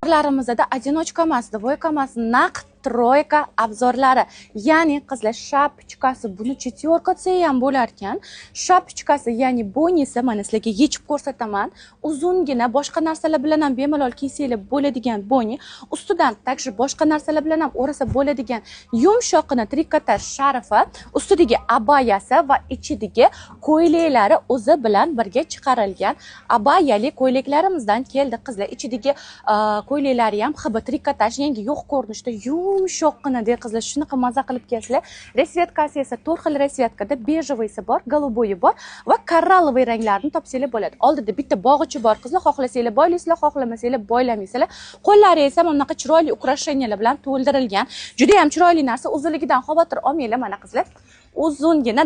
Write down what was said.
Обзор larimizda одиночка emas, двойка emas, naq тройка обзор lari. Ya'ni, qizlar, шапочка si, buni четверка desa ham bo'lar ekan. Шапочка si, ya'ni bonisi, mana sizlarga yechib ko'rsataman. Uzungina, boshqa narsalar bilan ham bemalol kiysanglar bo'ladigan boni. Ustidan также boshqa narsalar bilan ham o'rasa bo'ladigan yumshoqqina trikotaj sharfi, ustidagi abayasi va ichidagi ko'ylaklari o'zi bilan birga chiqarilgan abayali ko'ylaklarimizdan keldi, qizlar. Ichidagi ko'ylaklari ham xibi trikotaj, yangi yo'q ko'rinishda, yumshoqqina, qizlar, shunaqa maza qilib kiyasizlar. Расцветка si esa to'rt xil расцветка da: бежевый si bor, голубой bor va коралловый ranglarni topsanglar bo'ladi. Oldida bitta bog'ichi bor, qizlar, xohlasanglar boylaysizlar, xohlamasanglar boylamaysizlar. Qo'llari esa mana bunaqa chiroyli украшения lar bilan to'ldirilgan. Juda ham chiroyli narsa, uzunligidan xavotir olmanglar, mana, qizlar, uzungina.